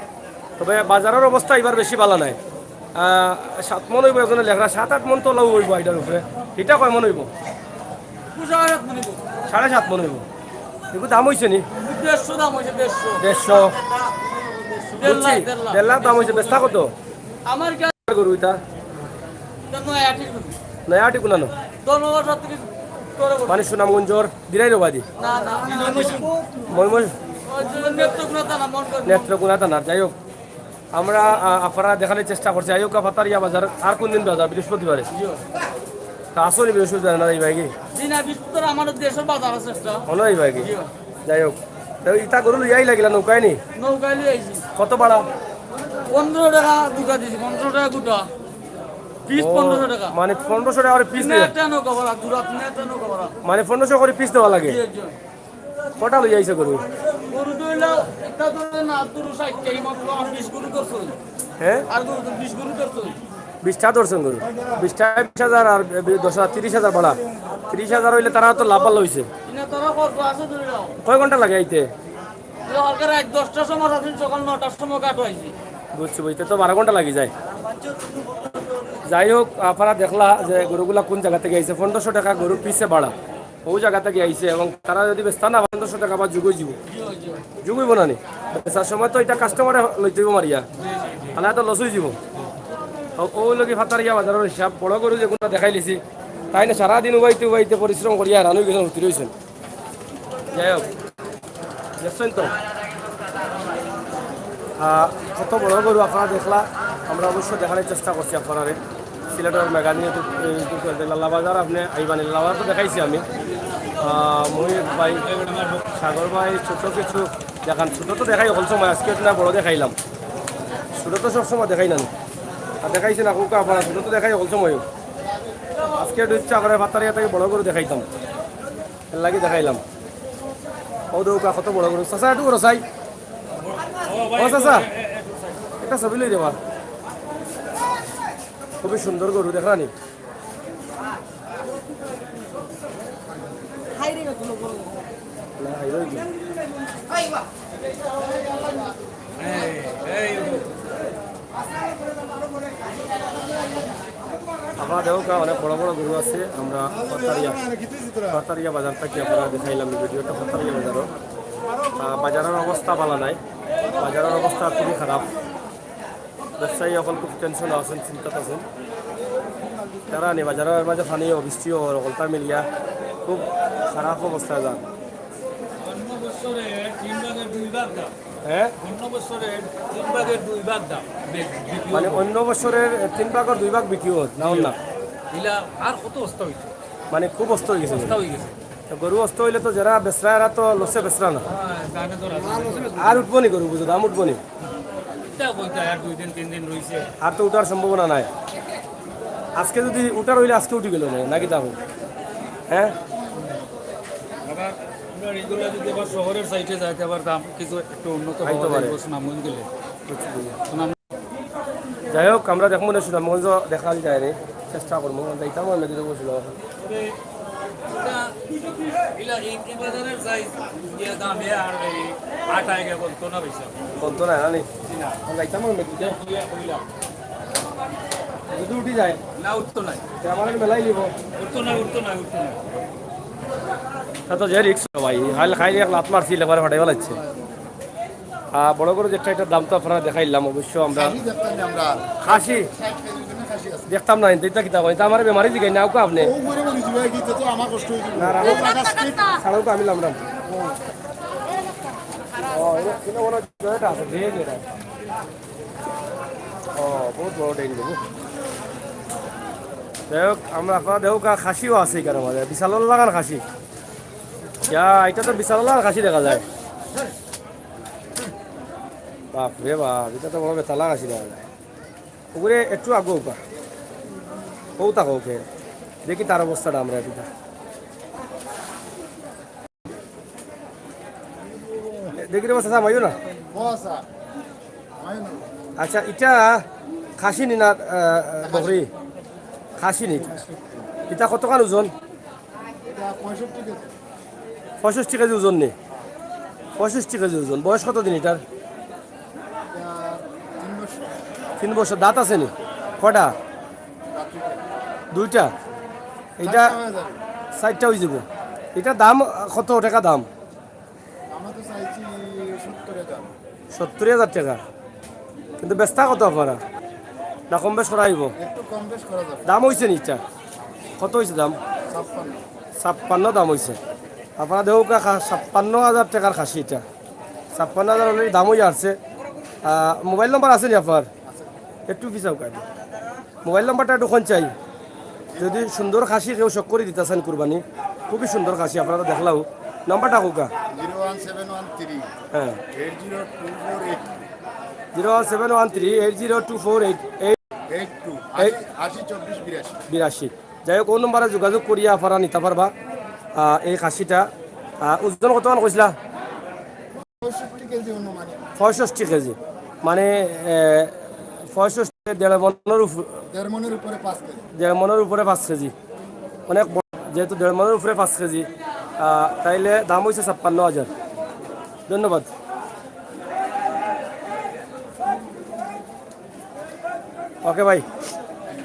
তবে বাজারর অবস্থা এবার বেশি ভালা নায়। আহ, সাত মণ অইবো একজনে লেখরা, সাত আট মণ তো লাউ অইবো এটার উপরে। ইটা কয় মণ অইবো? সাড়ে সাত মণ অইবো। সাড়ে সাত মণ অইবো। এগুলো দাম অইছে নি? দেড়শো দাম অইছে, দেড়শো। দেড়শো। দেড় লাখ, বুঝছি? দেড় লাখ। দেড় লাখ দাম অইছে, বেচতা কত? আমার কি গরু ইটা? ইটা নয় আটি গরু। নয় আটি কুনানো? ধন্যবাদ, সব থেকে করে বলছি। মানে সুনামগঞ্জর দিরাইর বাদী? না, না, না, না। ময়মনসিংহ? ওই যে নেত্রকোনা থানা, মন করে। নেত্রকোনা থানা, যাই হোক। আমরা, আ, আপনারা দেখানোর চেষ্টা করছি। আইউক্কা ফাতারিয়া বাজার আর কোন দিন বাজার? বৃহস্পতিবারে। জি। তা আসো নি বৃহস্পতিবারে না যাইবা কি? জি না, বৃহস্পতিবার আমাদের দেশের বাজার আছে একটা। হনো যাইবা কি? জি। যাই হোক। তো ইটা গরু লইয়াই লাগিলা নৌকায় নি? নৌকায় লই আইছি। কত ভাড়া? পনেরোশো টাকা দুটা দিছি, পনেরোশো টাকা গোটা। পিস ও, পনেরোশো টাকা। মানে পনেরোশো টাকা করে পিস তিন হাজার দিবা? টাকা নৌকা ভাড়া, দুটা তিন হাজার টাকা নৌকা ভাড়া। মানে পনেরোশো করে পিস দেওয়া লাগে? জি, জি। কটা লই আইছে গরু? গরু তো হইলো একটা ধরে না, গরু ষাটটা, এই মাত্র আমার বিশ গরু ধরছে। হ্যাঁ? আর গরু তো বিশ গরু ধরছে। বিশটা ধরছেন গরু। বিশটা বিশ হাজার আর বি-, দশ হাজার, তিরিশ হাজার ভাড়া। তিরিশ হাজার হইলে তারা তো লাভ ভালা হইছে। না, তারা কত আছে ধরে নাও। কয় ঘন্টা লাগে আইতে? এই হালকা রাত দশটার সময়, রাত সকাল নয়টার সময় কাটো আইছি। বুঝছি, বুঝতে তো বারো ঘন্টা লাগি যায়। যাই হোক, আপনারা দেখলা যে গরুগুলা কোন জায়গা থেকে আইছে। পনেরোশো টাকা গরুর পিছে ভাড়া। ও জায়গা থেকে আইছে এবং তারা যদি বেচতা না, পনেরোশো টাকা বা যুগ অইযিবো। যুগ অইবো না নি? বেচার সময় তো ইটা কাস্টমারে লইতে অইবো মারিয়া। তাহলে তো লস অইযিবো। ও, ও লগি ফাতারিয়া বাজারর হিসাব, বড় গরু যেগুলা দেখাইলিছি, তাইন সারাদিন উবাইতে উবাইতে পরিশ্রম করিয়া হেরান অই গেছইন, হুতি রইছইন। যাই হোক, দেখছইন তো? আহ, কত বড় গরু আপনারা দেখলা, আমরা অবশ্য দেখানোর চেষ্টা করছি আপনারারে। সিলেটর মেঘানী YouTube, YouTube channel লালা বাজার, আপনি আইবা নি, লালা বাজার তো দেখাইছি আমি। আহ, মহিত ভাই, সাগর ভাই, ছোট কিছু দেখান, ছোট তো দেখাই হকল সময়, আজকে একটু না বড় দেখাইলাম। ছোট তো সব সময় দেখাই না, আর দেখাইছি না কাউকে আপনারা, ছোট তো দেখাই হকল সময়। আজকে একটু ইচ্ছা করে ফাতারিয়া থেকে বড় গরু দেখাইতাম। এর লাগি দেখাইলাম। ও দেউক্কা কত বড় গরু। চাচা, একটু করো চাই। ও চাচা, একটা ছবি লই দেবা। খুবই সুন্দর গরু, দেখরা নি? না, হাই রে কি? আপনারা দেখউক্কা, অনেক বড় বড় গরু আছে। আমরা পাতারিয়া, পাতারিয়া বাজার থাকি আপনারা দেখাইলাম এই ভিডিওটা পাতারিয়া বাজারও। আহ, বাজারর অবস্থা ভালা নাই, বাজারর অবস্থা খুবই খারাপ। ব্যবসায়ী অকল খুব টেনশন আছইন, চিন্তাত আছইন। তারা নি বাজারর মাঝে পানি, বৃষ্টি অর, অকলতা মিলিয়া খুব খারাপ অবস্থায় যার। অন্য বছরে তিন ভাগের দুই ভাগ দাম। হ্যাঁ? অন্য বছরের তিন ভাগের দুই ভাগ দাম বে-, বিক্রি মানে অইতো। অন্য বছরের তিন ভাগর দুই ভাগ বিক্রি অর, না অর না? ইলা আর কত অবস্থা অইতো? মানে খুব অস্ত অই গেছে। অবস্থা অই গেছে। তো গরু অস্ত অইলে তো যারা বেচরা, এরা তো লসে বেচরা না। হ্যাঁ, জানে তো রাখে। আর উঠবো নি গরু, বুঝো, দাম উঠবো নি? ইটা কইতা আর দুই দিন, তিন দিন রইছে। আর তো উঠার সম্ভাবনা নাই। আজকে যদি উঠার অইলে আজকে উঠি গেল না, নাকি দাম? হ্যাঁ? আবার আমরা regular যদি আবার শহরের সাইডে যাইতে আবার দাম কিছু একটু উন্নত হইতে পারে। সুনামগঞ্জ গেলে। বুঝছি। সুনাম- যাই হোক, আমরা দেখমু না সুনামগঞ্জ দেখাল যায় নি, চেষ্টা করমু। যাইতাম আমরা যদি বসলো। তবে ইটা, ইলা এই, এই বাজারের size, ইয়া দাম, ইয়া আর এই আটা একে বলতো না বেশি। বলতো না, জানি। জি না। আমরা যাইতাম আমরা দুইটা। ইয়া কইলা। যদি উঠি যায়, না, উঠতো না। তে আমার মেলাই নিব। উঠতো না, উঠতো না, উঠতো না। তা তো যে রিক্স ভাই, হাইল খাইলে এক লাত মারছিল, একবারে ফাটাই ফেলাইছে। আহ, বড় গরু যেটা, এটার দাম তো আপনারা দেখাইলাম, অবশ্য আমরা খাসি দেখতাম না আমরা। খাসি? ষাট কেজির জন্য খাসি আছে। দেখতাম না, এটা কিতা কয়? এটা আমার বেমারি দিকে না, ওকে আপনি? ও মরে মরে জিবাই দিতে তো আমার কষ্ট হয়ে যাবে। না, না, ও না। জায়গা স্ট্রিট ছাড়াও তো আমি লামলাম। ও, এটা, এটা মনে হয় জয়টা আছে, যে যেটা। ও, বহুত বড় ডেইন দেবো। যাই হোক, আমরা আপনারা দেখো, কা-, খাসিও আছে এখানে মাঝে, বিশাল লাগান খাসি। ইয়া, এটা তো বিশাল লাগান খাসি দেখা যায়। বাপ রে বাপ, এটা তো বড় বেতালা খাসি দেখা যায়। ওগুলো একটু আগে ওকা, ও তাকো ওকে, দেখি তার অবস্থাটা আমরা এটা। দেখি রে, চাচা, মাইও না। ও, আচ্ছা। আচ্ছা, এটা খাসি নি না, আহ, আহ, বকরি? খাসি নি। এটা কতখান ওজন? এটা পঁয়ষট্টি কেজি। পঁয়ষট্টি কেজি ওজন নি? পঁয়ষট্টি কেজি ওজন। বয়স কত দিন এটার? এটা তিন বছর। তিন বছর। দাঁত আছে নি? কটা? দাঁত দুইটা। দুইটা। এটা চারটা হয়ে যাবে। চারটা হয়ে যাব। এটা দাম কত টাকা দাম? আমরা তো চাইছি সত্তর হাজার। সত্তর হাজার টাকা। কিন্তু বেচতা কত আপনারা? না কম বেশ করা হইব? একটু কম বেশ করা যাবে। দাম হইছে নি এটা? কত হইছে দাম? ছাপ্পান্ন। ছাপ্পান্ন দাম হইছে। আপনারা দেখো কা-, খা-, ছাপ্পান্ন হাজার টাকার খাসি এটা। ছাপ্পান্ন হাজার already দাম হইয়া আসছে। আহ, মোবাইল নাম্বার আছে নি আপনার? আছে। একটু পিছাও কাটি। মোবাইল নাম্বারটা একটু কোন চাই? যদি সুন্দর খাসি কেউ শখ করে দিতে চান কুরবানি, খুবই সুন্দর খাসি, আপনারা দেখলাও। নাম্বারটা কউক্কা। Zero one seven one three হ্যাঁ। Eight zero two four eight. Zero one seven one three eight zero two four eight eight. Eight two. এই আশি, আশি চব্বিশ বিরাশি। বিরাশি। যাই হোক, ও নম্বরে যোগাযোগ করিয়া আপনারা নিতে পারবা। আহ, এই খাসিটা, আহ, ওজন কতখান কইছিলা? পঁয়ষট্টি কেজি অনুমানিক। পঁয়ষট্টি কেজি। মানে, এ, পঁয়ষট্টি, দেড় মনের উপর-, দেড় মনের উপরে পাঁচ কেজি। দেড় মনের উপরে পাঁচ কেজি। অনেক বড়, যেহেতু দেড় মনের উপরে পাঁচ কেজি, আহ, তাইলে দাম হইছে ছাপ্পান্ন হাজার। ধন্যবাদ। ওকে ভাই,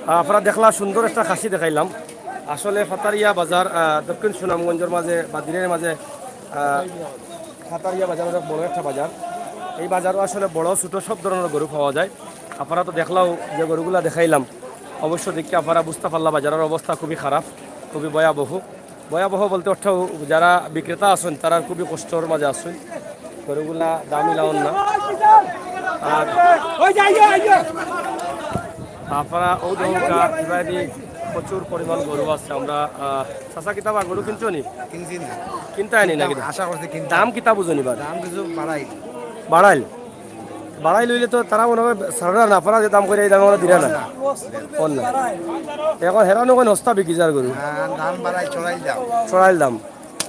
আপনারা দেখলা সুন্দর একটা খাসি দেখাইলাম। আসলে ফাতারিয়া বাজার, আহ, দক্ষিণ সুনামগঞ্জের মাঝে, বাদিরের মাঝে, আহ, ফাতারিয়া বাজার অনেক বড় একটা বাজার। এই বাজারও আসলে বড় ছোট সব ধরনের গরু পাওয়া যায়। আপনারা তো দেখলাও যে গরুগুলা দেখাইলাম, অবশ্য দেখি আপনারা বুঝতে পারলা বাজারের অবস্থা খুবই খারাপ, খুবই ভয়াবহ। ভয়াবহ বলতে অর্থ যারা বিক্রেতা আছেন, তারা খুবই কষ্টর মাঝে আছেন, গরুগুলা দামই লাগান না। আর আপনারা ও দৌকা ইবাদি প্রচুর পরিমাণ গরু আছে। আমরা, আহ, চাচা কিতা বা গরু কিনছো নি? কিনছি না। কিনতে আনি না কিতা? আশা করছি কিনতে। দাম কিতা বুঝো নি বা? দাম কিছু বাড়াই। বাড়াইল? বাড়াই লইলে তো তারা মনে হয় সারা না পারা যে দাম করে এই দামে আমরা দিরা না। অন না। এখন হেরানো কোন হস্তা বিক্রি যার গরু। হ্যাঁ, দাম বাড়াই, চড়াই দাম। চড়াইল দাম।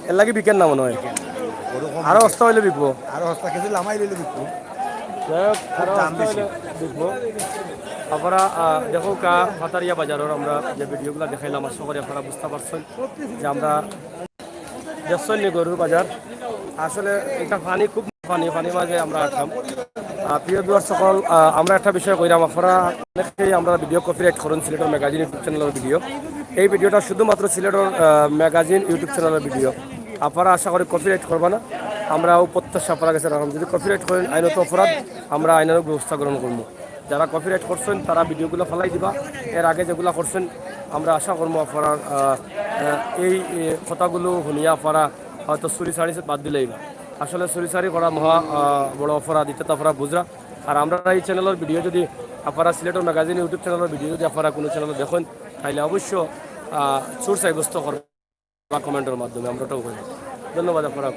এর লাগি বিকের না মনে হয়। গরু কম আরো বিকে। হস্তা হইলে বিকবো। আরো হস্তা কিছু লামাই লইলে বিকবো। যাই হোক, আরো দাম হস্তা বেশি। হইলে বিকবো। আপনারা, আহ, দেখো কা ফাতারিয়া বাজারের আমরা যে ভিডিওগুলো দেখাইলাম, আশা করি আপনারা বুঝতে পারছেন যে আমরা দেখছেন নি গরুর বাজার। আসলে এটা পানি খুব পানি, পানির মাঝে আমরা আটলাম। আহ, প্রিয় ভিউয়ার সকল, আহ, আমরা একটা বিষয় কইরাম, আপনারা অনেকেই আমরা ভিডিও কপিরাইট করেন সিলেটর ম্যাগাজিন YouTube চ্যানেলের ভিডিও। এই ভিডিওটা শুধুমাত্র সিলেটর, আহ, ম্যাগাজিন YouTube চ্যানেলের ভিডিও। আপনারা আশা করি কপিরাইট করবা না, আমরা ও প্রত্যাশা আপনারা গেছে রাখলাম। যদি কপিরাইট করেন আইনত অপরাধ, আমরা আইনানুগ ব্যবস্থা গ্রহণ করবো। যারা কপিরাইট করছেন তারা ভিডিওগুলো ফালাই দিবা। এর আগে যেগুলা করছেন আমরা আশা করবো আপনারা, আহ, আহ, এই, এ, কথাগুলো শুনিয়া আপনারা হয়তো চুরি চারি বাদ দিলেই বা। আসলে চুরি চারি করা মহা, আহ, বড় অপরাধ, এটা তো আপনারা বুঝরা। আর আমরা এই চ্যানেলের ভিডিও যদি আপনারা সিলেটর ম্যাগাজিন YouTube চ্যানেলের ভিডিও যদি আপনারা কোনো চ্যানেলে দেখেন, তাহলে অবশ্য, আহ, চুর সাব্যস্ত করবা কমেন্টের মাধ্যমে, আমরা ওটাও করি। ধন্যবাদ আপনারা।